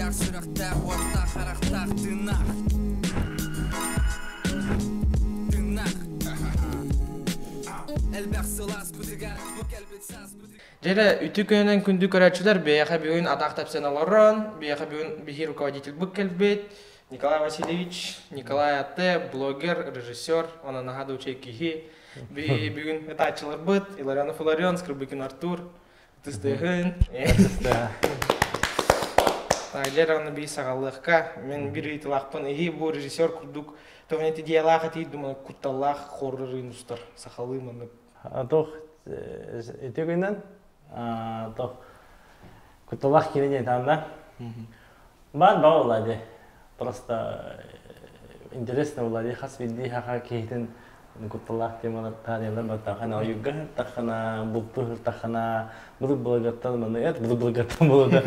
Күүстээх сүрэхтээх, уоттаах харахтаах, тыыннаах. Тыыннаах. Элбэх сылаас бытыгар, бу кэлбит саас бытыгар. Дьэ үтү күнүнэн күндү көрөөччүлэр, биһиэхэ бүгүн атах тэпсэн олорон, биһиэхэ бүгүн биһи руководительбыт кэлбит Николай Васильевич, Николай Атте, блогер, режиссер, онон наһаа да учей киһи. Би бүгүн ытааччыларбыт Иларионов Иларион, Скрыбыкин Артур, Тыстыһын. Дьэ аны би саҕалыахка. Мен бир ыйытылаахпын. Иһи бу режиссер курдук тоҕо идеялаах этии думаю, кутталлаах хоррорын устар сахалыы маннык. Туох ити күнэн туох кутталлаах киинэ диэн таанда. Баар баа буолла дии. Просто интересно буолла дии. Хас биирдии саха киһитин кутталлаах темалар таарыйаллар баттахына ойууга сыртаххына, бултуу сыртаххына, былыт былыгаттан маннык эт былыт былыгаттан буолута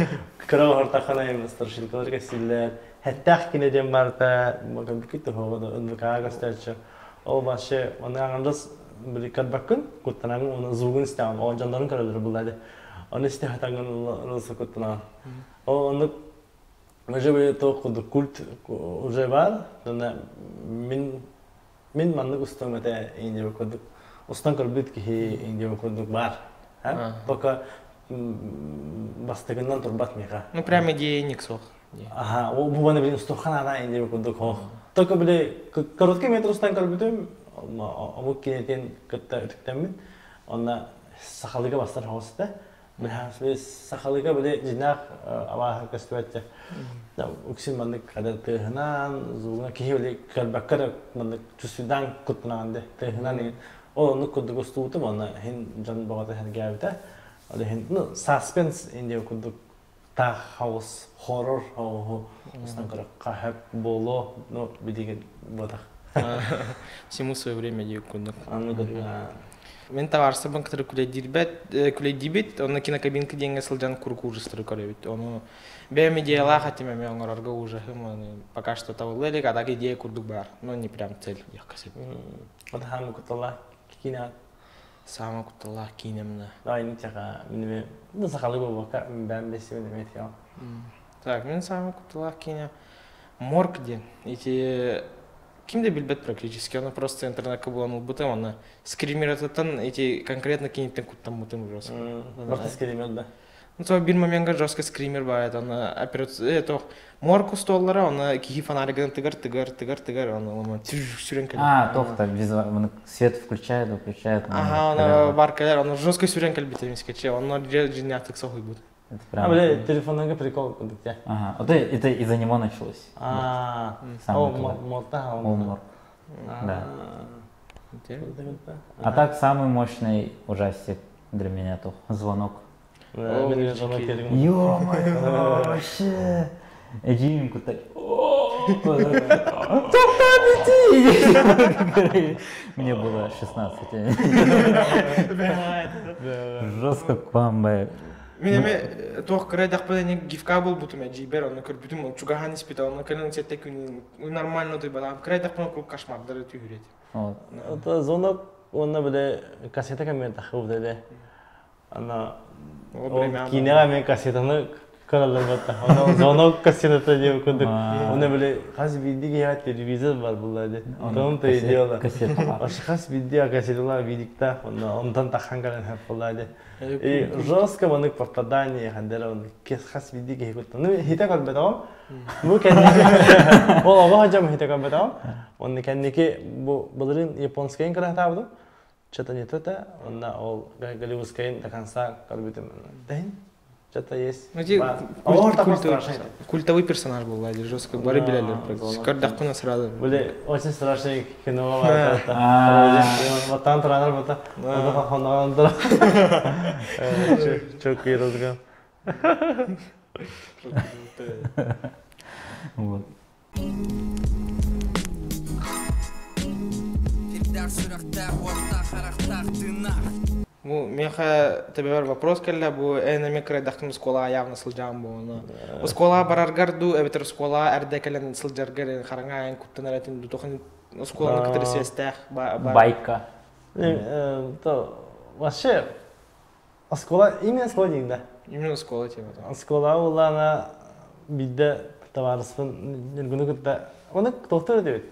кыра оһортаххына страшилкалар кэссиллэр. Хэттээх кинэ диэн барыта бүкүт туһуга НВК көстөөччү. Ол вообще оны аңардас били көрбөккүн, куттанаҥ оны звугун истэҕин, ол дьоннорун көрөлөр булла ди. Оны истэ хатаҥын куттанаҕын. Ол оннук уже били туох курдук культ уже бар. Уонна мин мин маннык устуом этэ Индия курдук устан көрбүт киһи Индия курдук бар. Пока бастакынан турбат миэхэ. Ну прям идейник суох. Аха, ол бу баны билин устуохха наада Индия курдук хох. Только били короткий метр устан көрбүтүм, омук кинетин кытта үтүктэммит. Онно сахалыга бастар хоҕус этэ. Сахалыга били дьиҥнээх абааһы көстүбэт үксүн маннык хада тыаһынан, звугунан киһи били көрбөккө да маннык чувствуйдаан куттанаҕын де тыаһынан ол оннук курдук устубутум онно иһин дьон бөҕөтө сэргээбитэ. Ол иһин ну саспенс Индия курдук таах хаус хоррор хаоһу устан көрө хаһап боло ну билигин буотах. Всему свое время диир курдук. Аны Мин табаарыстарбын кытары күлэйдиирбэт, күлэйдиибит, онно кинокабинка диэҥҥэ сылдьан куруук ужастары көрөбүт. Ону бэйэм идеялаах этим эмиэ оҥорорго ужаһым, аны пока что табылла илик, а так идея курдук баар, но не прям цель диэххэ сөп. Вот хаамы кутталлаах киинэ Саама кутталлаах киинэмнэ. Ай, тяха, минеме, ну сахалы болбакка, бэм бесибин эме тио. Так, мин саама кутталлаах киинэ Морг диэн. Ити ким да билбэт практически, ону просто интернетка булан ылбытым, аны скримератыттан эти конкретно киниттен куттаммытым ужас. Барта скример да. Ну, то бир моментга жестко скример баар, аны операция, то морг устуоллара, оны киһи фонаригынан тыгар, тыгар, тыгар, тыгар, аны ылама сүрэн кэлэр. А, тохта, свет включает, выключает. Ага, аны бар кэлэр, аны жестко сүрэн кэлбит эмискече, онно дьиҥнээхтик соһуйбут. Это прям... А, бля, телефоннарга прикол курдук дьэ. Ага, вот это из-за него началось. А, о, морта, О, мор. Да. А так самый мощный ужастик для меня то «Звонок». Ё-моё, вообще! Эдиим кутай. Мне было 16. Жестко к вам, б. Мин эмэ туох кыра эрдэхпинэ гифка булбутум эдьиийбэр онно көрбүтүм чугаһаан испитэ онно кэлэн сэттэ күн нормально утуйбатаҕым кыра эрдэхпинэ куруук кошмардары түһүүр этим. Это звонок уонна бile кассета кэмигэр таххыбыт этэ. Ана киинэҕэ мен кассетаны көрөллөр батта. Ону звонок кассетата диэн курдук. Оны били хас биирдии киһиэхэ телевизор бар булла ди. Онтон то идеала. Хас биирдии кассеталар видиктаах онно онтон таххан кэлэн хэп булла ди. И жестко манык попадание хандера он хас биирдии киһи куттан. Ну хите көрбөтөҕүм. Бу кэнники ол оҕо хадьам хите көрбөтөҕүм. Онно кэнники бу былырыын японскайын кыраһатаабытым. Что-то не то-то, онно ол голливудскайын до конца көрбүтүм. Дэһин, что-то есть. Культовый персонаж был, Лади, жестко. Бары билэллэр практически. Көрдөхпүнэ сразу. Были очень страшные кино. Ватан туранар бата. Çok iyi разгон. Вот. Бу миэхэ төбөбөр вопрос кэллэ бу эн эмиэ кырайдахтым оскуолаҕа явно сылдьаҕым буолуна. Оскуолаҕа бараргар дуу эбэтэр оскуолаҕа эрдэ кэлэн сылдьаргар хараҥа айан куттанар этин дуу тохон оскуоланы кытары сиэстээх Байка. То вообще оскуола именно оскуола диин да. Именно оскуола тема. Оскуола улаана биирдэ табаарыспын Ньургуну кытта ону тохтуур этибит.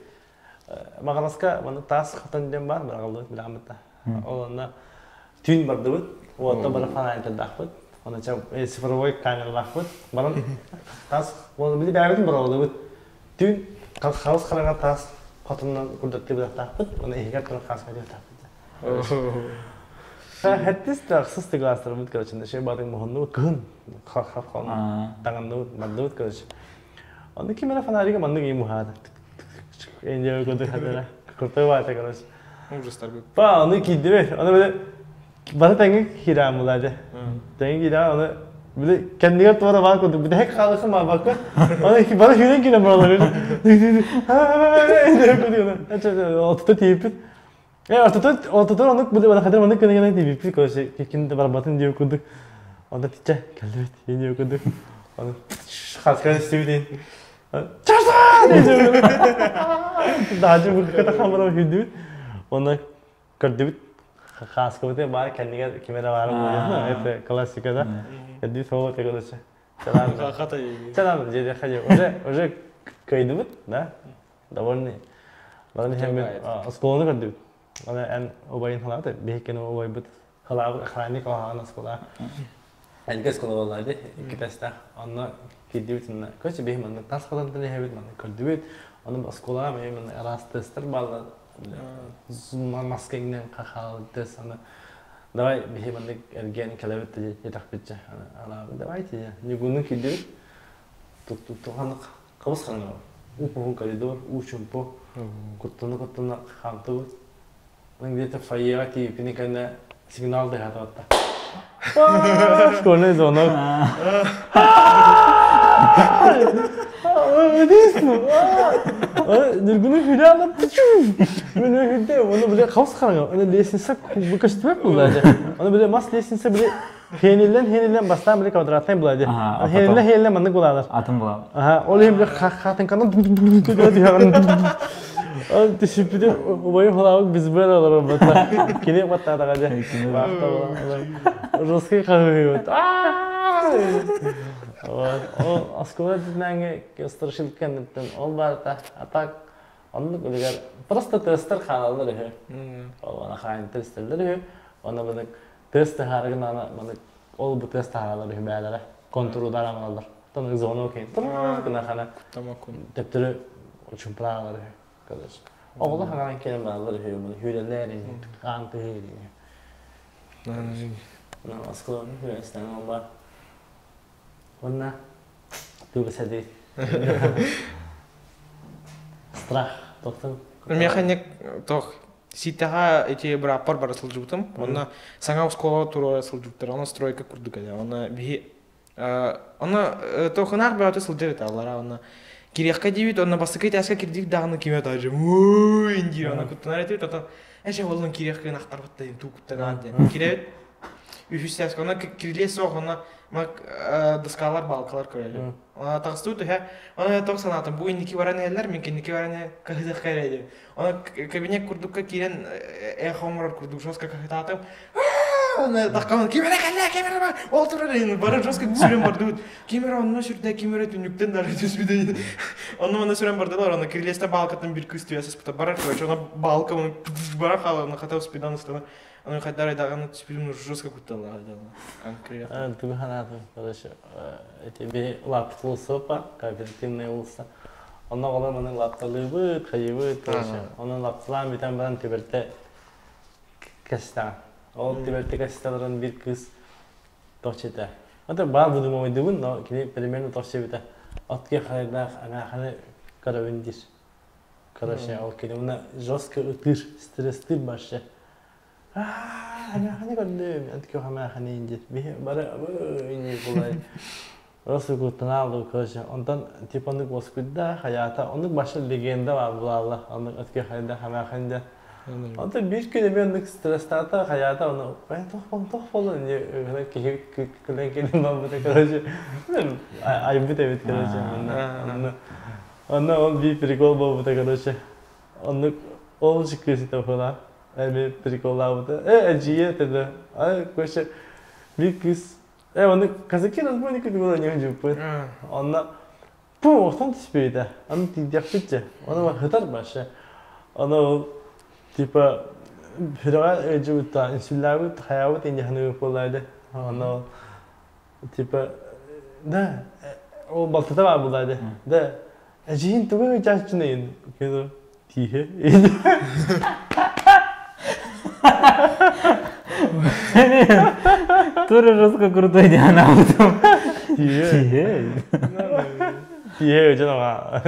Маҕараска маны таас хотон диэн баар быраҕыллыбыт билэҕин Ол онно түүн бардыбыт, уотта бары фонарьдардаахпыт. Оны цифровой камералаахпыт. Баран таас били бэйэбитин боруобалыыбыт. Түүн халыс хараҥа таас хотонунан курдаттыы быһахтаахпыт. Оны иһигэр туран хааска диэхтаахпыт. Хэттис да ахсыс да класстарбыт, короче, неше батын муһуннубут, кыһын хал таҥанныбыт, бардыбыт, короче. Онно ким эрэ фонарика маннык ийм уһаата. Энже көтө хатара. Крутой баата, короче. Ужастар бит. Па, оны киирдибит. Оны били бары тэҥҥэ киирэн булаады. Тэҥҥэ киирэн оны били кэннигэр туора баар курдук бүтэһик хаалыхым маабакка. Оны бары сүүрэн киирэн баралар. Отута тиийбит. Э, ортото ортото оннук били хатыр маннык гына гына тиийбиппит, короче, ким да барбатын диэбит курдук. Онно тиччэ кэллибит диэбит курдук. Оны хаскан истибит. Даже букката хамара хүндүбүт. Онно көрдүбүт хааскабыты баар кэннигэр ким эрэ баара буолуо. Это классика да. Эдди соло короче. Чалам дьиэде хадьы. Уже уже кыйдыбыт, да? Довольный. Баран иһэммит оскуоланы көрдүбүт. Аны эн убайын халаата, биһиккини убайбыт халаабыт охранник оһаҕан оскуола. Элгэ оскуола буолла ди, икки тэстэх. Онно киирдибит онно. Короче, биһи манна тас хотонтон иһэбит, манна көрдүбүт. Онно оскуолаҕа эмиэ манна араас тестер бааллар. Маска иҥнэн хахаал тест аны давай биһи маннык эргиэн кэлэбит диэтэхпитчэ. Аны давайте ньугуну киирдибит. Тук-тук хабыс хараҥа уп-уһун коридор, уу чумпу, куттана-куттана хаамтыбыт. Где-то фойеҕа тиийбиппин кэннэ сигнал дыһаатабатта. Школьный звонок. Ньургуну хүлэ алып Мен хүлде, оны биле хабыс хараҥа. Оны лестница көстүбэт булла. Оны биле мас лестница биле Хениллен хениллен бастаан били квадратный була ди. Хениллен хениллен маннык булалар. Атын була. Аха, ол иһин били хатынканан Түсүппүтү убайым холаабыт біз бэр олорор бата. Кини баттаатаҕа дьэ. Баахта була. Русский хаһыыбыт. Ол оскуола дитинээҥи страшилка кэнниттэн ол барыта. А так оннук үлүгэр просто тыастар хаалаллар үһү. Ол ана хаайынтар истэллэр үһү. Онно бынык тыас таһаары гынаана маны ол бу тыас таһааралар үһү бээлэрэ контурудаар аҥалалар тон звонок гына хана төптөрү чумпраалар үһү короче оҕолор хаҥаран кэлэн бараллар үһү маны хүүрэллэр хаан тыһыы осколону хүүрэстэн олба уонна тугу садый страх тохтон Механик тох Ситэҕэ ити бырааппар бара сылдьыбытым. Онно саҥа оскуолаҕа туруора сылдьыбыттар. Онно стройка курдук этэ. Онно биһи онно тохунаах бөҕөтө сылдьар этэ аллара. Онно кириэххэ диибит, онно бастакы этээскэ кирдик даҕаны кимэ таажы муй диир. Онно куттанар этибит. Отон эчэ боллун кириэххэ гынахтарбыт да туу куттанаан диэн. Кирэбит. Үһүс этээскэ онно кирилиэ суох, онно доскалар, балкалар көрөлөр. Таҕыстыбыт үһэ. Онно тоқ санаатым, бу инники баран иһэллэр, мин кэнники баран кыһытыахха эрэ диэн. Аны кабинет курдукка киирэн эхо оҥорор курдук жестко кыһытаатым. Аны таххамын ким эрэ кэллэ, ким эрэ бар, ол турар бары жестко сүрэн бардыбыт. Ким эрэ онно сүрдэ, ким эрэ түннүктэн дары түспүтэ. Онно манна сүрэн бардылар, аны кирилиэстэ баалкаттан бир кыыс түһэ сыспыта. Барар, короче, она баалка оны барар хаалана хата успедан ыстана. Аны хайдар айдаҕын түспүтүм жестко кутталлаах конкретно. Тугу санаатым, короче, эти би лаппыт улуссапа, кооперативная улусса. Онно оҕолор маны лапталыыбыт, хайыыбыт, короче, онон лапталаан бүтэн баран түбэлтэ кэстэҕэ. Ол түбэлтэ кэстэлэрин биир кыыс тохчута. Это баар выдумывайдыбын, но кини примерно тохчубута. Отке хайдаах анааханы көрөбүн диир. Короче, ол кини мына жестко ытыыр, стресстыыр вообще. Анааханы көрдүм, отке хамааханы диир. Биһи бары инни булай. Просто куттанааллар, короче. Онтон типа оннук уоскуйда, хайаата. Оннук баша легенда бар булаалла. Оннук өтке хайда хамаахын да. Онтон биир күн эмиэ оннук стресстаата, хайаата, ону тох тох болон не киһи күлэн кэлин барбыта, короче. Айбыт эбит, короче. Онно онно ол биир прикол буолбута, короче. Оннук ол кыыс хула. Эми приколлаабыта. Э, эдьиийэ этэ Ай, короче, биир кыыс Э, оны казаки разбойники было не жуппут. Онно Пу охтон түспүтэ. Аны тиийдэхпит Оны хытар вообще. Аны типа сүрэҕэ ыалдьыбыта, инсуллаабыт, хайаабыт инньэхини буолла Аны типа да ол балтата баар буолла Да эдьиийин тугу ыалдьааччыный тииһэ Тоже жестко крутой Диана потом. Тииһэ. Тииһэ ыалдьан аҕа.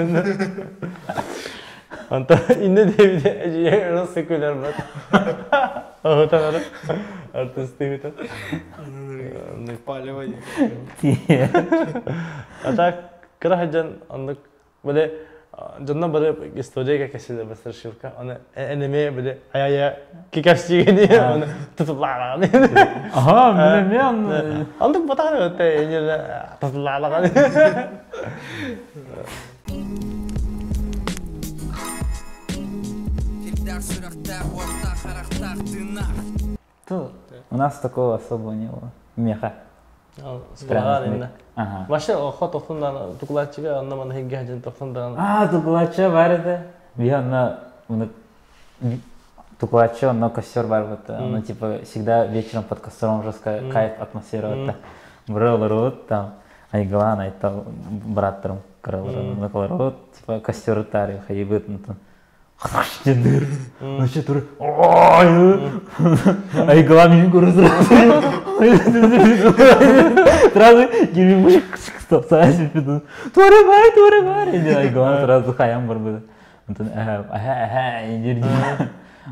Онтон иннэ диэбитэ эдьиийэ ырыс күлэр бат. Оһутан артыстыыта. Палево. Тииһэ. А так кыра сылдьан оннук били дьонно бары история кэсилэ бассаршивка оны энеме били ая кикэпсигини оны тутулааҕаны Ага, мен оннук батаҕаны өттө энеле тутулааҕаны У нас такого особо не было. Меха. Прям Ага. Вообще, охот тохтон тукулааччыга онно маны хиггэ тохтон даҕаны. А, тукулаачча бар это. Я на тукулаачча онно костер бар вот. Ну, типа, всегда вечером под костром жесткая кайф атмосфера вот. Брал рот там. Айглан, айта браттарым крыл типа костер тари хайбыт ну там. Дыр. Ну что тур. Айглан не Сразу кими стоп, сразу Тура бар, тура бар. Айглан сразу хаям бар было. Антон, ага, ага,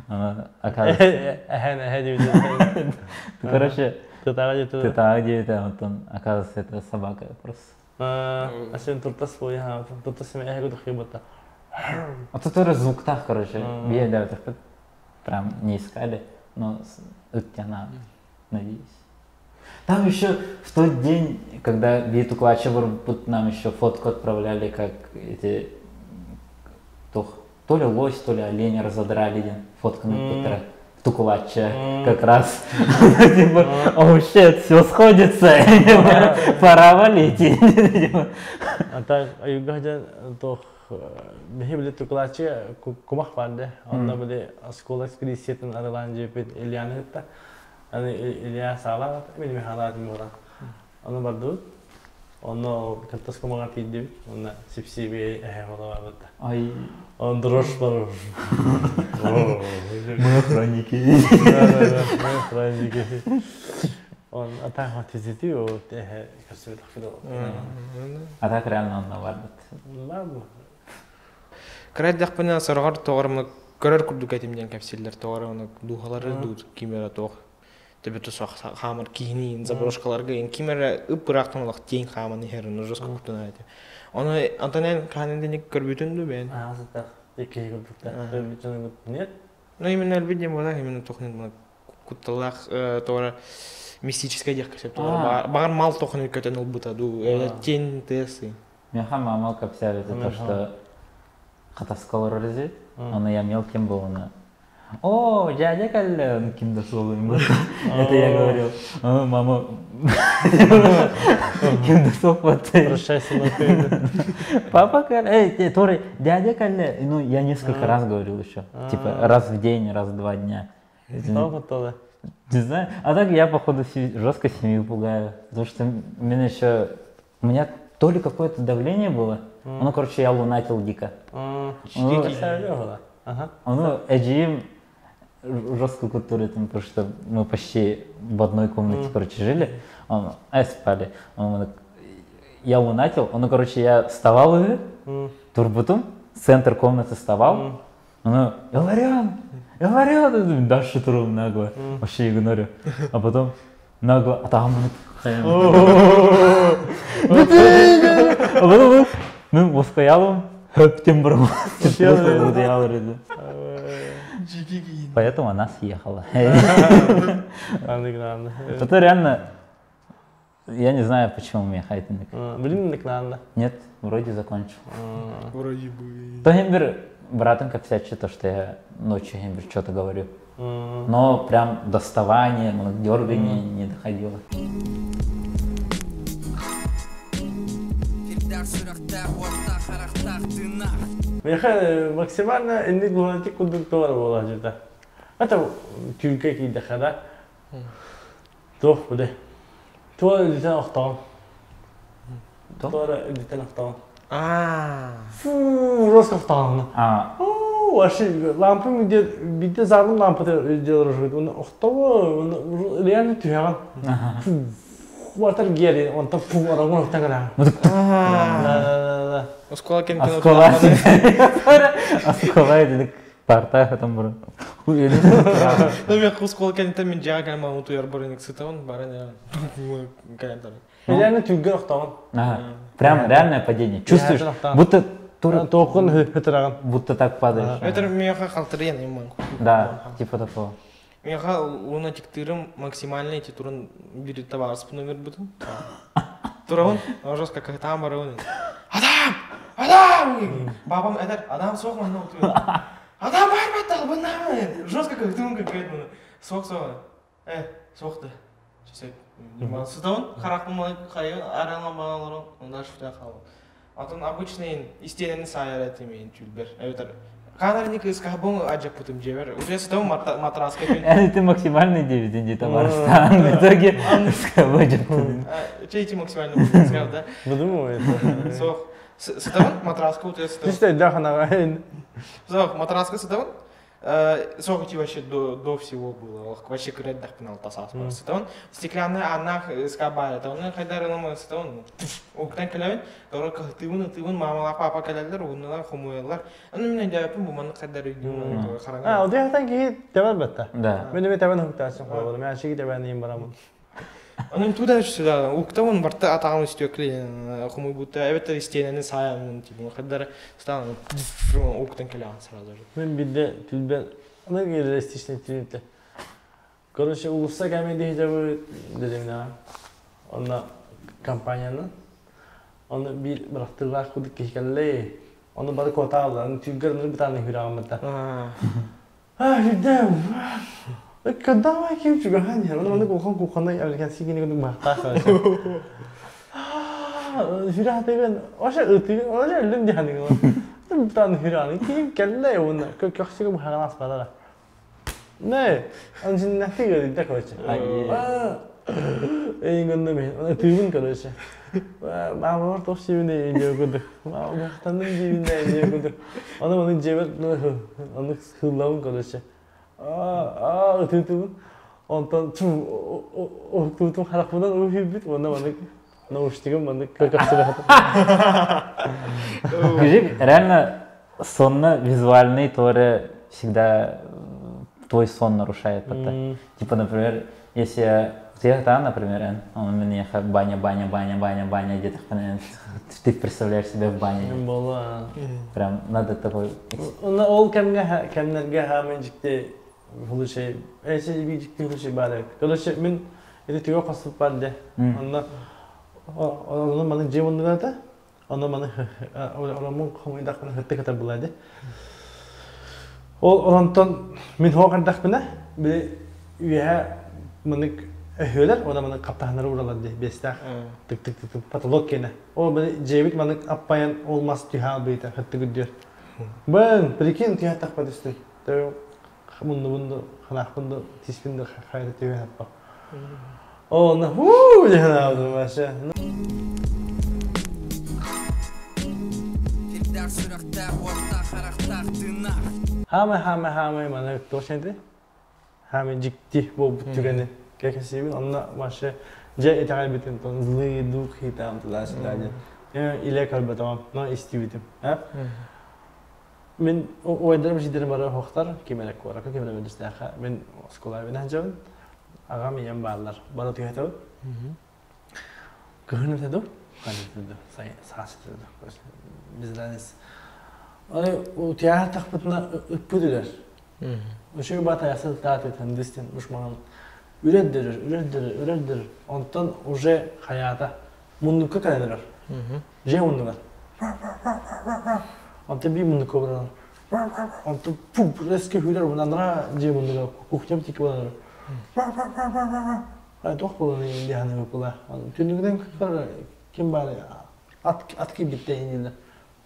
ага, Оказывается. Эхэн, эхэ диэбит. Короче, Тытаҕа диэти. Тытаҕа диэбитэ, онтон оказывается, это собака просто. Асен туртас буойа, туртас эме эһэ кудук А тут тоже звуктах, короче, да, прям не искали, но ыттяна, надеюсь. Там еще в тот день, когда Виту Клачеву нам еще фотку отправляли, как эти то ли лось, то ли олень разодрали фотку на Петра. Тукулача как раз. Типа, oh shit, все сходится, пора валить. А так, аюгажан тох биһи били тукулачы кумах барды. Онно били оскола экспедициятын арылаан жепит Ильяны хытта. Аны Илья саала, мин Михайлат мура. Оны бардыбыт. Онно кантас кумаҕа тиийдибит. Онно сипсиби эһэ холобабыт. Ай. Он дрожь бар. Мы охранники. Да, мы охранники. Он а так вот тизити вот эһэ көрсүбүт ахфидо. А так реально он наварбыт. Бабу. Кырайдахпына сорҕор тоҕор көрөр курдук этим диэн кэпсииллэр тоҕор оны духалары дуут кимера тоох төбөтө суох хаамар киһини заброшкаларга ин кимера ып ыраахтан олох тиэҥ хааман иһэр ону жестко куттанар этэ. Ону Антонен хаанын көрбүтүн ду бэйэн. Аа сытах икки курдук. Нет. Ну именно өлбүт диэн буолар именно тохнун кутталаах тоҕор мистическое диэх кэсеп тоҕор багар мал тохнун көтөн ылбыта ду тень тысы. Меха мама капсяли это то, что хатаскалар резит. Он я мелким был, он о, дядя Коля, ким дошел им. Это я говорил. Мама, ким дошел вот. Прощайся на Папа Коля, эй, Тори, дядя Коля. Ну, я несколько раз говорил еще. Типа раз в день, раз в 2 дня. Не знаю. А так я, походу, жестко семью пугаю. Потому что меня еще... У меня то ли какое-то давление было. Ну, короче, я лунатил дико. Ну, эджим жесткую культуру, там, потому что мы почти в одной комнате, короче, жили. Он, спали. Он, я лунатил, он, короче, я вставал и турбутум, центр комнаты вставал. Он, Иларион, Иларион, дальше турбу нагло, вообще игнорю. А потом нагло, а там, а потом, ну, воскаялым, хөптем бұрым. Поэтому она съехала. Это реально, я не знаю, почему мне хайтинг. Блин, Нет, вроде закончил. Вроде бы. То гембер братом как всяче, то, что я ночью гембер что-то говорю. Но прям доставание, дергание не доходило. Кирдээх сүрэхтээх, уоттаах харахтаах тыыннаах. Миэхэ максимально инник лунатик курдук туора буолар дьита. Это түүлгэ киирдэххэ да туох буде. Туора үлүтэн охтоҕун. Туора үлүтэн охтоҕун. Аа. Фу, жестко охтоҕун. А, Вообще, лампам где биирдэ залым лампата делал он охтоҕо, он реально түһэҕин. Фу, ватар гери, онтон фу, орогун охтон гына. Да, да, да. Оскуола кэнниттэн Оскуола. Оскуола дедик парта потом бұрын. Ну, мен оскуола кэнниттэн мин дьиэҕэ кэлэн баран утуйар баран сытабын, баран кэлэн баран. Реально түргэн охтоҕун. Ага. Прям реальное падение. Чувствуешь, будто Тоқын хытырағын. Будто так падаешь. Это меха халтырыян иман. Да, типа такого. Меха лунатиктырым максимально эти турун бир табарыс номер бутун. Турун, жестко как там барын. Адам! Адам! Папам это Адам сох ман Адам бар баттал бына. Жестко как тун как это. Сох сох. Сохты. Чесек. Сытабын, харахпын хайын, аралан балалар, онда шута хал. Атын обычный истенени сайар этимейин түлбер. Эбетер. Канар ник искахбон аджапутум жебер. Уже сытабын матраска. Это ты максимальный 9 дней товар. В итоге Чей максимальный сказал, да? Выдумывает. Сох. Сытабын матраска уже сытабын. Ты да, ханага. Сох, матраска сытабын. Сох идти вообще до всего было. Вообще кырет дахпинал тасас. Сытабын стеклянная аннах скабая. Оны хайдар сытабын. Уктан кэлэбин, дорог кыһытыыбын, ытыыбын, маамалаах папа кэлэллэр, угуннулар, хомуйаллар. Аны мин өйдөөппүн бу маннык хайдар өйдүүм А, хараҥа. удыхтан киһи тэбэр бэтта. Да. Мен эме тэбэн хуктасын холбоду. Мен ашиги тэбэн иим барамын. Аны туда сюда, уктабын барта атаҕым үстүөкли хомуйбутта, эбэтэр истиэнэни саайаммын типа хайдар стан уктан кэлэҕин сразу же. Мен бидде түлбен аны реалистичный түлбе. Короче, улуса кәмеде хижабы дедим на. Онна компанияны. Оны бир бырактырла кудук кихкелле. Оны бары кота алды. Аны түлгер ныр битаны хүрагымыта. А, хүдем. Когда мы ким чугахан яр. Оны кухан куханы американский гини кудук махта. Хүрах деген, оша ытыгын, оша өлүм диханы. Битаны хүраны ким келле оны. Көксүгө бухаган аспадара. Не, анжин нафига да, короче. Эйгонно мен, ытыгын, короче. Мама топ сибине жөгөдү. Мама жибине жөгөдү. Аны маны жебер, аны хыллабын, короче. А, а, ытыгын. Онтон ту тутум харахмадан уйбит, онда маны наушнигым маны көкөксүгө. Скажи, реально сонно-визуальный тоже всегда твой сон нарушает. Типа, например, если я да, например, он у меня баня, баня, баня, баня, баня, где-то ты представляешь себя в бане. Прям надо такой... Ол кемге кемнерге хамен жикте хулушей, эсе би жикте хулушей бары. Короче, мен эти түгө косуп барды. Онда оны маны жемундугата, оны маны оламун хомуйдак маны хытты ката булады. Ол онтон мен хоқардак бина, би үйә маны өһөлөр, она маны каптаханары уралады, бестах. Тык тык тык потолок кене. Ол били жебит маны аппаян олмас түһә бейта хытты гүддер. Бен, прикинь, түһә тақпа түстүн. Тәү мунду бунду ханах бунду тиспинду хайра түһә аппа. О, на ху, дехана вообще. Кирдээх сүрэхтээх, уоттаах харахтаах тыыннаах. Хама хама хама маны тошенди. Хама жикти бу түгәне. Кәкәсибин онна вообще же итагай битин тон злые духи там туда-сюда. Иле калба тамам, но истибитим. А? Мен ойдарым жидерим бары хохтар, кимелек кора, кимелек медистәхә. Мен оскола бин ханжабын. Агам ием барлар. Бары түгәтәб. Кыһын теду, каны теду, сай сас теду. Bizleriniz. Аны у театр тахпытна ыппыдылар. Ошо бата ясыл таат тендистен душман. Үрәддер, үрәддер, үрәддер. Онтон уже хаята мундукка калдырар. Же мундугар. Онтон би мундукка барар. Онтон пуп резко хүрер мунандра же мундуга кухня тик барар. Ай тох болан инде ханы була. Түнүгден кар ким бар? Ат ат киирбиттэ иннинэ.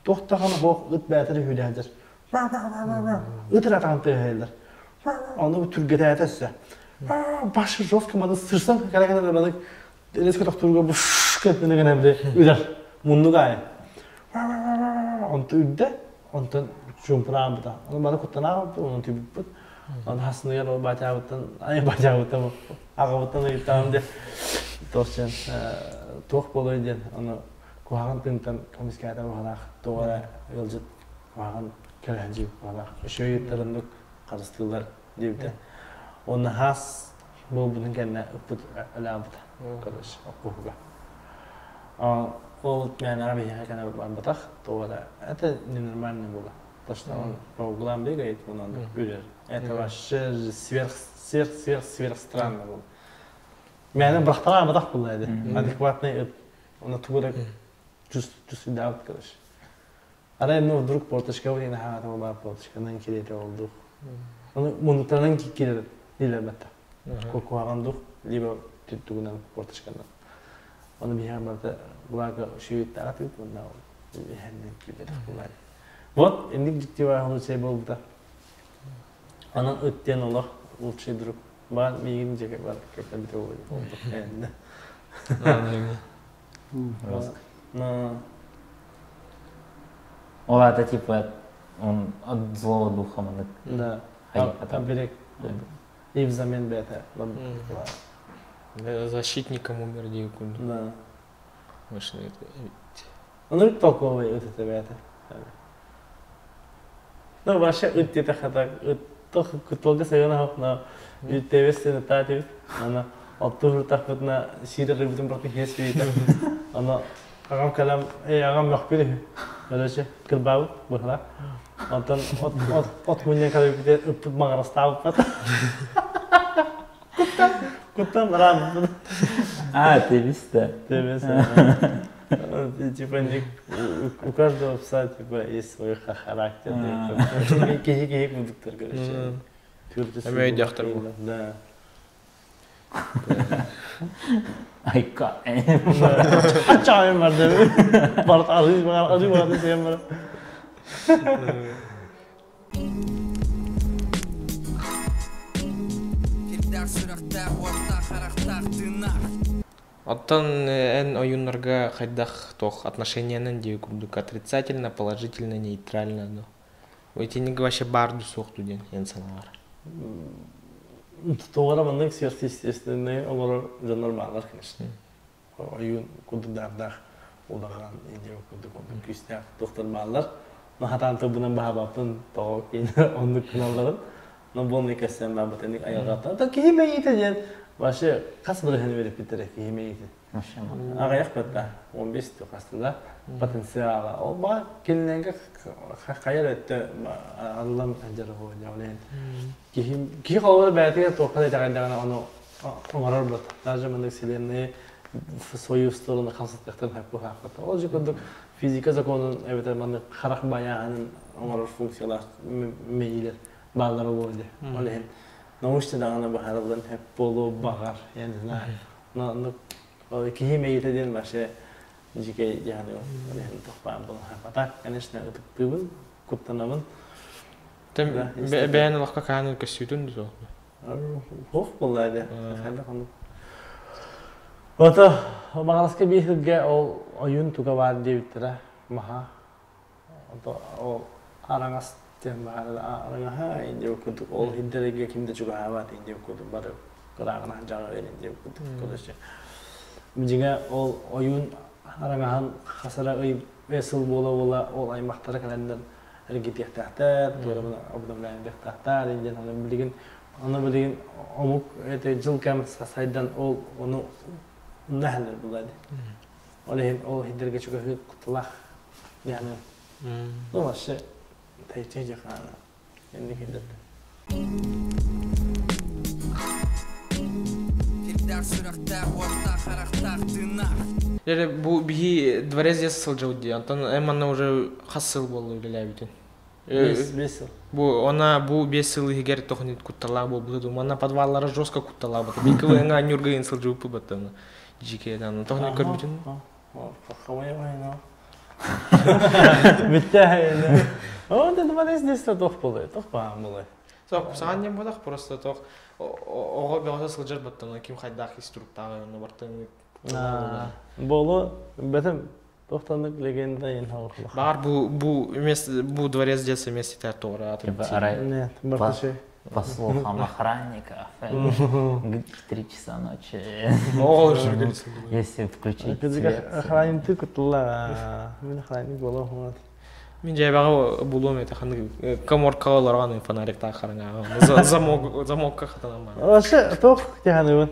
Туох даҕаны суох ыт бэйэтэ үһүлэһэллэр. Ыт эрэ атаҕын тыаһыйаллар. Ону түргэтээтэ өссө. Башы жестко маны сырсан кэлэ-кэлэ маны резко тохтуурга бушка гына гына били үрэр муннук аайы. Онтон үрдэ, онтон чуумпураабыта. Ону бары куттанаабыппыт, онон түбүппүт. Оны хасыныгар ол батябыттан, ай батябыттан, аҕабыттан ыйыттаҕым диэн туох диэн туох буолуой диэн ону куһаҕан тыынтан көмүскээтэ баҕалаах туох эрэ ыалдьыт куһаҕан кэлэһдьи баҕалаах үчүгэй ыттарыннык харыстыыллар диэбитэ. Уонна хаас буолбутун кэннэ ыппыт өлөөбүтэ короче оккуһуга. Ол мээнэҕэ биһиэхэ кэнэ барбатах туох эрэ это ненормально было. То, что он по углам бегает, он үрэр. Это вообще сверх сверх сверх сверх странно было. Мээнэ бырахтараабатах буолла edi. Адекватный ыт. Оны тугу да чувствуйдаабыт короче. Арай ну вдруг порточка диэн хаатама баар порточканан кириэтэ болдук. Оны мунутанан кирер дилербетте. Куһаҕан дух либо түттүгүнэн порточканан. Оны биһиэхэ барыта благо шүйүттээҕэ тыыт уонна иһэннэн киирбэтэх буолар. Вот инник дьиктивай лучший буолбута. Онон ыт диэн олох лучший друг. Баар миигин дьиэгэ бар кэпсэбитэ буолуо. Но Ол аата типа он от злого духа маннык. Да. Оберег. И взамен бэйэтэ. Защитником умер дии курдук. Да. Машина Ону толковый ыт этэ бэйэтэ. Ну, вообще ыт диэтэххэ так ыт кутталга сыһыана суох, но тэбис сыныттаа этибит. Аны оттуу сырыттахпытына сиир арыыбытын барытын хиэс биитэ. Аны аҕам кэлэн, эй аҕам мөхпүт үһү. Короче, кырбаабыт быһыла. Онтон от от от мунньан кэлбиппитэ ыппыт маҕарастаабыппыт. Куттан куттан араабыппыт. А, тэбис да. Тэбис. Типа у каждого пса типа есть свой характер. Киһи киһи курдуктар короче. Эмиэ өйдөөхтөр бу. Да. Айка. Чайым бар деп. Барт арыы бар, арыы бар десем бар. Кирдээх сүрэхтээх, уоттаах харахтаах тыыннаах. Оттон эн ойууннарга хайдах туох отношениянан диэ курдук отрицательно, положительно, нейтрально ну. Итинник вообще баар ду суох ду диэн эн санаалар. Туох эрэ маннык сверхъестественный оҥорор дьоннор бааллар, конечно. Ойуун курдук даардаах улахан идея курдук оннук күүстээх туохтар бааллар. Но хатаан тылбынан баһаабаппын тоҕо кинилэр оннук гыналларын. Но буолнай кэссээн баабытыник айылҕаттан. То киһи мэйиитэ диэн вообще хас бырыһыаны үөрэппиттэрэ киһи мэйиитин. Аҕыйах бытта 15 хаста да потенциала. Ол баа кинилэргэ хайа өттө арыллан дьарыгы дьаҕалайын. Киһи киһи холобура бэйэтигэр туохха да итэҕэйдэҕинэ ону оҥорор бут. Даже маннык вселенные свою сторону хамсатыахтарын сөп Ол же курдук физика законун эбэтэр маннык харах байааһынын оҥорор функциялаах мэйиилэр бааллара буолуо дии. Ол иһин научно даҕаны быһаарыллан сөп буолуо баҕар, я не знаю. Но оннук киһи мэйиитэ диэн вообще дьикэй дьаһаны ол иһин туох баар буолан А так, конечно, ытыктыыбын, куттанабын. Бэйэн олохко хаан көссүүтүн дуо? Суох буолла дии. Хайдах оннук. Ото Маҕараска биир сиргэ ол ойуун туга баар диэбиттэрэ маһа. Ото ол араҥас диэн баар араҥаһа индиэ курдук ол иһирдэргэ ким да чугаһаабат индиэ курдук бары кырааҕына дьаҕа индиэ курдук короче. Дьиҥэ ол ойуун араҥаһын хас эрэ ый сыл буола-буола ол аймахтара кэлэннэр эргитиэхтээхтэр, туора обновляемдыахтаахтар диэн аны билигин аны билигин омук это дьыл кэм сайдан ол ону умнаһалар булады. Ол иһин ол иһдэргэ чугаһыы кутталаах яны ну вообще тайчы жахана инник хиддерде. Кирдээх сүрэхтээх, уоттаах харахтаах тыыннаах. Дьэ бу биһи дворец дьиэ сылдьабыт дии. Онтон эн манна уже хас сыл буолла үлэлээбитин? Бес сыл. Бу она бу 5 сыл иһигэр тохнит кутталаах буолбута дуу. Манна подваллара жестко кутталаах буолбута. Бикы ыңа нюргайын сылдьыбыппыт баттана. Жике дан тохнит көрбүтүн. Бүттэ. О, ты думаешь, здесь тох булы, тох баан булы. Соқ, саҕан диэн буолах, просто тох оҕо бөҕөтө сылдьар баттана ким хайдаах ис туруктааҕы онно бартыҥ. Болу бэтим тохтаннык легенда ин хавахлах. Бар бу бу место бу дворец детства вместе тар туора Типа арай Нет, бартыши. по слухам охранников в 3 часа ночи. Оҕолор жүргөн Если включить свет. Охранник ты кутулла. Мин охранник боло хомат. Мин жайбаға булуом это ханнык коморкаға олорған фонарик тахарыңа замок замокка хатанам. Вообще тох тиханыбын.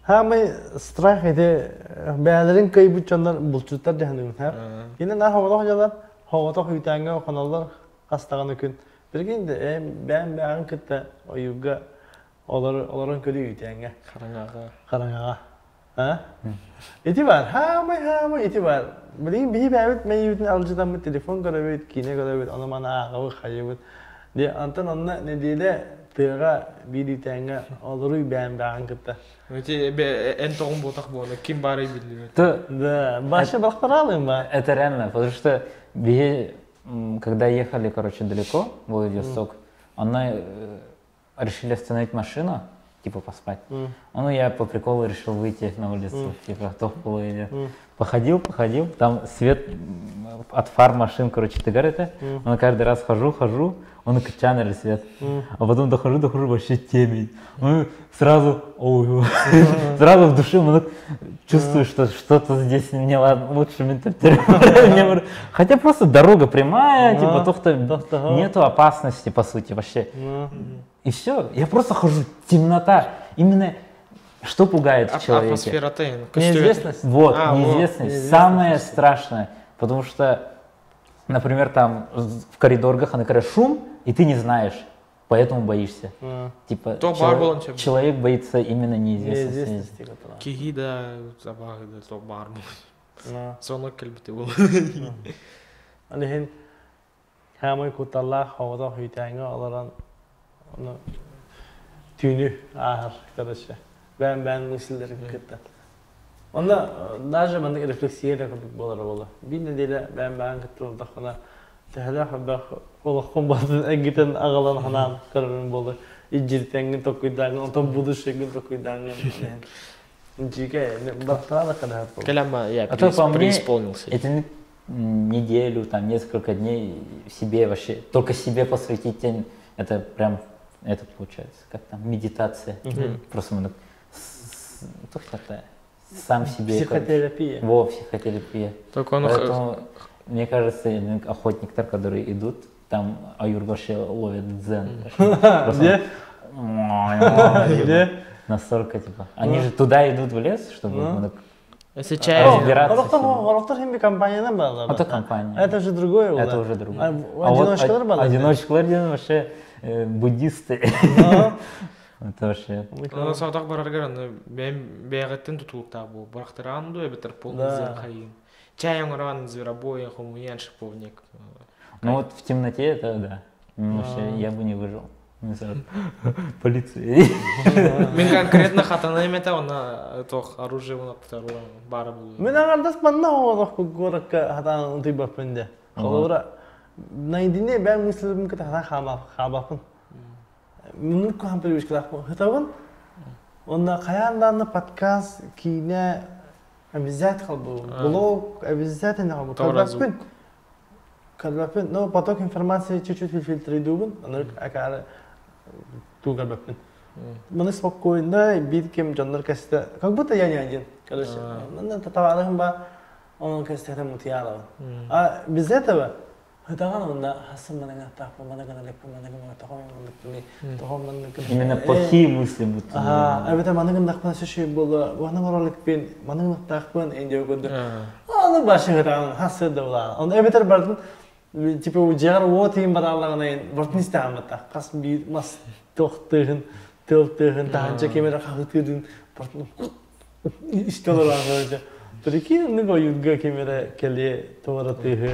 Хамай страх эти бээлерин кыйбыт дьоннор булчуттар диханыбын. Ха. Кине на хоҕотох дьалар, хоҕотох үтээҥҥэ хоналлар хастаҕаны күн. Билигин де бээн бээн кытта ойууга олор олорон көрүү үтээҥҥэ Хараҥаға. хараҥаҕа. А? Ити бар, хаамай хаамай ити бар. Билигин биһи бээбит мэйибитин алжытаммыт телефон көрөбүт, киинэ көрөбүт, ону маны ааҕабыт, хайыбыт. Де антон онно нэдиэлэ тыаҕа биир үтээҥҥэ олоруй бээн бээн кытта. Эти эн тоҕун буотах буола ким баарый биллибэт. То Да, башы бахтаралым ба. Это реально, потому что биһи, когда ехали, короче, далеко, в Владивосток, она решили остановить машину, типа поспать. Ну, я по приколу решил выйти на улицу, типа, топ или Походил, походил, там свет от фар машин, короче, ты это. Он каждый раз хожу, хожу, он качанер свет. А потом дохожу, дохожу, вообще темень. Ну, сразу, ой, сразу в душе ну, чувствую, что что-то здесь не ладно, лучше менталитет. Хотя просто дорога прямая, типа, только нету опасности, по сути, вообще. И все, я просто хожу, темнота. Именно что пугает в человеке? Атмосфера тайны. Неизвестность. Вот, А, вот, неизвестность. неизвестность. Самое страшное. Потому что, например, там в коридорах, например, шум, и ты не знаешь, поэтому боишься. Типа, То бар болон тебе. человек боится именно неизвестности. Неизвестности, которая. Киһи да забағы да то бар бу. Сонок келбите бу. Алихин хаамай куталлаах хоҕотох үтээҥҥэ олорон ону түүнү ааһар короче бээн бээн мысльдерин кытта. Онно даже маннык рефлексия да курдук буолар буола. Биир нэдиэлэ бээн бээн кытта олордоххуна төһөлөөх элбэх олоххун батын эгитен аҕалан ханаан көрөрүн буолар. Ижиртэҥҥин токуйдааҥҥын, онтон будущегин токуйдааҥҥын. Дьиикэ бартаа да кадаһат буолар. Кэлэмма я А то по мне, преисполнился. Это неделю, там, несколько дней себе вообще, только себе посвятить день, это прям, это получается, как там, медитация. Просто мы так, сам себе. Психотерапия. Во, психотерапия. Только он Поэтому, мне кажется, охотниктар, которые идут, там аюр вообще ловит дзен. Просто Где? он- Где? Настолько, типа. Они же туда идут в лес, чтобы Ну. ну, так, Если чай Разбираться Олохтор себе. олохтор хим компаниядан баалар. Это компания. Это же другое. Это уже другое. А одиночкалар баалар. Одиночкалар диэн вообще буддисты. Это вообще... Аны саатах бараргар аны бэйэм бэйэҕиттэн тутулуктаах бу барахтараан ду эбэтэр полный Да. зер хайын. Чай оҥорон зверобой хомуйан шиповник. Ну вот в темноте это да. Ну, Вообще я бы не выжил. Не знаю. Полиция. Мин конкретно хатана эмете она тох оружие унаптар бары булу. Мин аҥардас манна оҕолох куоракка хатаан утуйбаппын дэ. Холобура наедине бэйэм мысльбын кытта хатаан хаабаппын. Минут куһаан привычкалаахпын. Хытабын. Онно хайаан дааны подкаст, киинэ обязательно холбуу. Блог обязательно холбуу. Тора Көрбөппүн. Көрбөппүн. Но поток информации чуть-чуть фильтрдүүбүн. Аны акаары туу көрбөппүн. Маны спокойно биир кем дьоннор кэстэ. Как будто я не один. Короче, манна татабаалыхым ба онон кэстэхтэн мутуйаалабын. А без этого хытаҕан онно хассын маныгын таахпын, маныгын алеппин, маныгын тоҕом маннык тоҕом маннык. Именно плохие мысли будто. Аха, эбэтэ маныгын дахпын сөшүй буолла, уһана ороликпин, маныгын таахпын эндио көрдө. Аны башы хытаҕан хассы да була. Он эбэтэр бардын типа дьиэҕэр уот иин бараалаҕына бартын истэҕэн хас биир мас тохтыһын, тылтыһын, таһанча кемере хаһытыырын бартын истэ олорон Прикинь, ну ойуурга кемере кэлиэ туоратыһы.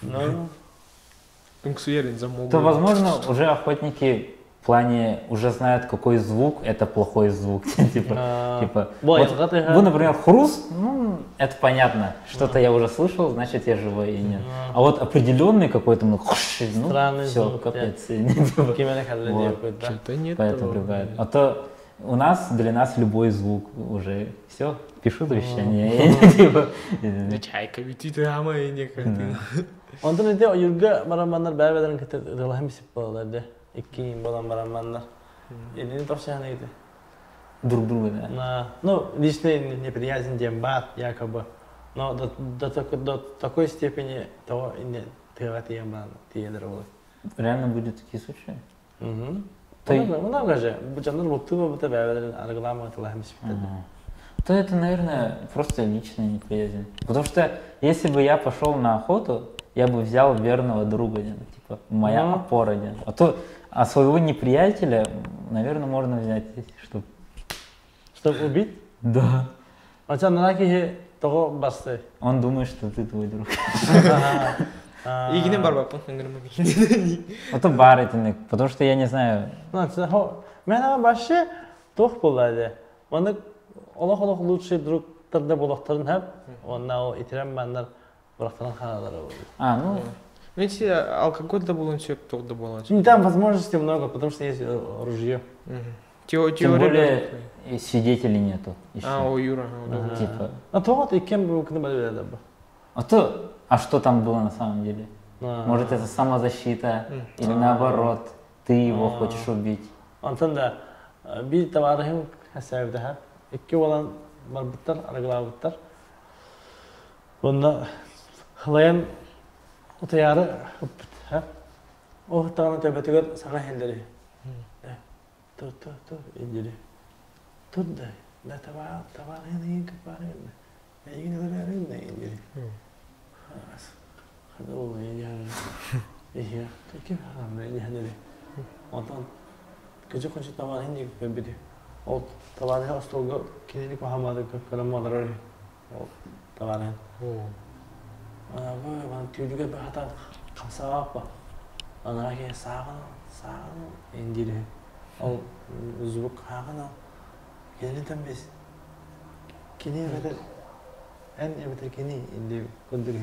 Ну, Үҥсүйэрин замок. То, возможно, уже охотники в плане уже знают, какой звук это плохой звук. Типа, А. типа, Бой, вот, вот это- вы, например, хруст, ну, Это понятно. Что-то я уже слышал, значит, я живой и нет. А вот определенный какой-то, ну, ну Странный все, звук, капец. Кимэне кэллэ Вот. диэбит да. Что-то нет. Поэтому ругают. А то у нас, для нас любой звук уже все, пишу завещание. Типа, Чайка ведь ты ама и не Онтон ити ойуурга бараманнар бэйэ-бэйэлэрин кытта ытыалаһан билсип буолаллар дии. Икки буолан бараманнар. Инини тохсуһан ити. Друг друга, да. На, ну, личная неприязнь диэн баар, якобы. Но до такой степени того не тыаҕа тиийэн баран тиийэлэр буолар. Реально были такие случаи? Мгм. Ты- Много же. Бу дьоннор бултуу буолбута бэйэ-бэйэлэрин арыгылаан ытылаһан билсибиттэр. Ага. То это, наверное, просто личная неприязнь. Потому что если бы я пошел на охоту, я бы взял верного друга, ден, типа, моя Ну. опора. Ден. А то а своего неприятеля, наверное, можно взять, чтобы... Чтобы убить? Да. Оттон ана киһи тоҕо барсай? Он думает, что ты твой друг. Игинен барбаппын ыҥырма. А то бар этинник, потому что я не знаю, Мен ама вообще туох буолла дии. Маннык олох-олох лучший друг тарда буолуохтарын сөп. Уонна ол итирэн маннар бырахтаран хаалалара буолуо. А, ну, Видите, алкоголь да буолуон сөп, туох да буолуон сөп. Ну, там возможностей много, потому что есть ружье. тем Теория более и свидетелей нету еще. А, о, Юра. Ага. Типа. А то вот и кем бы кны бары бу. А то, а что там было на самом деле? Может, это самозащита, или наоборот, ты его хочешь убить. Онтон да биир табаарыһым кэпсээбитэ икки буолан барбыттар, арыгылаабыттар. Онно халайан утуйаары ыппыт. Ол даҕаны төбөтүгэр саҥа иһэллэри. Тур, тур, тур, индири. Тур да, да табаар, табаарыһын иһин кыппаарыһын. Эйигин ыларыһын да индири. Хада ол иһэр. Иһэр. Ким хаамна иһэнэри. Онтон кыжы кончу табаарыһын диэки көрбүтү. Ол табаарыһы остуолга кинини куһаамаады көрөн олорор. Ол табаарыһын. Ана бу ман түүлүгэр баһатаан хамсаабаппа. Анаа киһи сааҕын сааҕын индири. Ол звук хааҕын кинини бис. Кини эбэтэр эн эбэтэр кини инди курдук.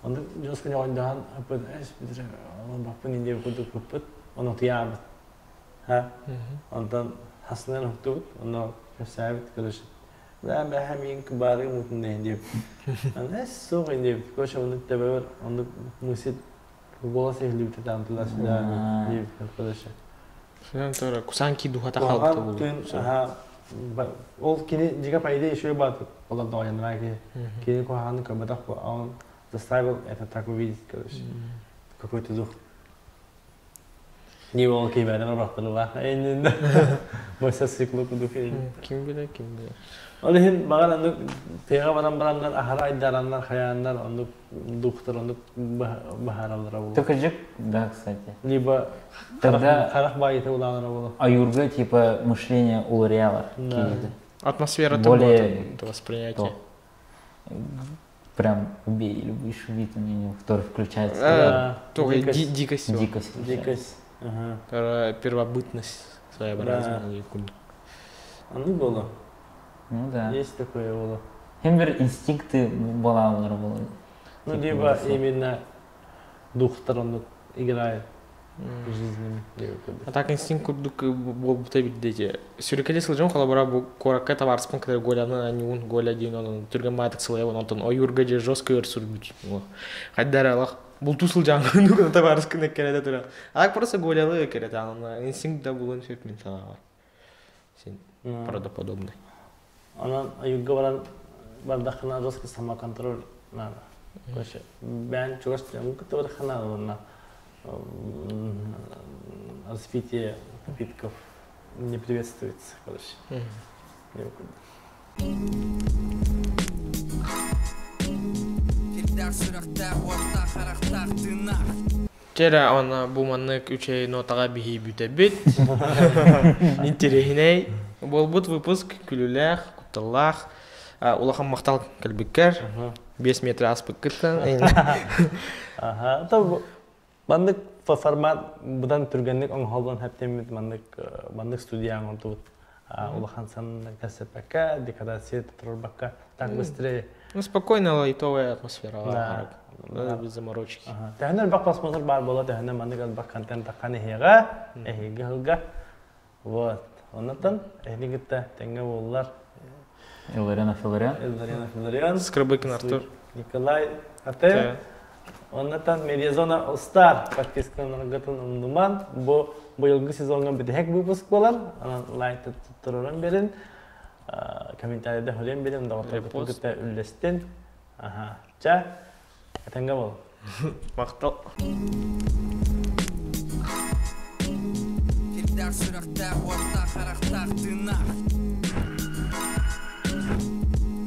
Оннук жестко оонньоон ыппыт эс бүтүр онон баппын инди курдук ыппыт. Ону утуйаабыт. Ха. Онтон хасынан уһуктубут. Онно кэпсээбит короче. Да, бэһэ миин кыбаарыгым утун диэн диэбит. Эс суох диэбит. Короче, оннук тэбэбэр оннук мысль голос иһиллибитэ там туда-сюда диэбит короче. Кусанки духата халта Куһаҕан тыын, аха, ол кини дьиҥэ по идее еще и баат олордоҕойоннара киһи. Кини куһаҕаны көрбөтөх бу, а он заставил это так увидеть, короче. Какой-то дух. Не ол киһи барахтарылаах. Эйнин Бойса циклу кудук Ким билэр, ким билэр. Ол иһин баҕар оннук тыаҕа баран бараннар аһара айдараннар хайааннар оннук духтар оннук баһаараллара буолуо. Только жик, да, кстати. Либо Тогда харах баайыта улаанара буолуо. Аюрга типа мышление уларыйар. Да. Атмосфера Более того восприятие. то. Прям убей или будешь убит, у него, который включается. Да. Только Дикость. дикость. Дикость. включается. Дикость. Ага. Первобытность своеобразная. Оннук буолуо. Ну да. Есть такое было. Хембер инстинкты балалар было. Ну, Типа, либо вот. именно духтар оннук играет жизнями. А так инстинкт курдук буолбута билдети. Сүрүкэле сылдьан холобура бу куоракка табаарыспын кытары Голяны аньуун Голя диэн онон түргэн маатык сылайабын онтон ойуурга дьэ жестко өр сүрбүт. Хайдара алах бултуу сылдьан нугун табаарыскын эккерете тура. А так просто Голялы эккерете анан инстинкт да булуон сөп мин санаабар. Син правдоподобный. Онон ойуурга баран бардаххына жестко самоконтроль надо. Короче, бэйэн чугас кытта бараххына уонна распитие напитков не приветствуется, короче. Кирдээх сүрэхтээх, уоттаах харахтаах тыыннаах. Чера она бу маннык үчэй нотаҕа биһи бүтэбит. Интэриэһинэй. Буолбут выпуск күлүүлээх, кутталлаах. Улахан махтал кэлбиккэр. 5 метр ааспыккыттан. Аха. То маннык формат быдан түргэнник оҥоһуллан хэптэммит маннык маннык студияҕа оҥордубут. Улахан санна кэсэпэккэ, декорация турбакка, так быстрее. Ну, спокойная лайтовая атмосфера. Да. Без заморочки. Тэһэнэр бак просмотр бар буола, тэһэнэ маннык элбэх контент таххан иһиэҕэ, эһиги сылга. Вот. Оннотон эһини кытта тэҥҥэ буоллар. Илларион Филарион. Илларион Филарион. Скрыбыкин Артур. Николай Ате. Оннотон Медиазона All Star подпискаларгытын умнуман. Бу быйылгы сезоҥҥа бүтэһик выпуск буолар. Онон лайк туттаран берин. Комментарийда хөрен берин. Доҕотторгутун кытта үллэстин. Аха. Ча. Этэҥҥэ бол. Махтал. Кирдээх сүрэхтээх, уоттаах харахтаах тыыннаах.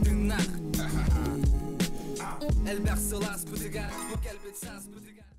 Тыыннаах. Элбэх сыл ааспытыгар, бу кэлбит сааспытыгар.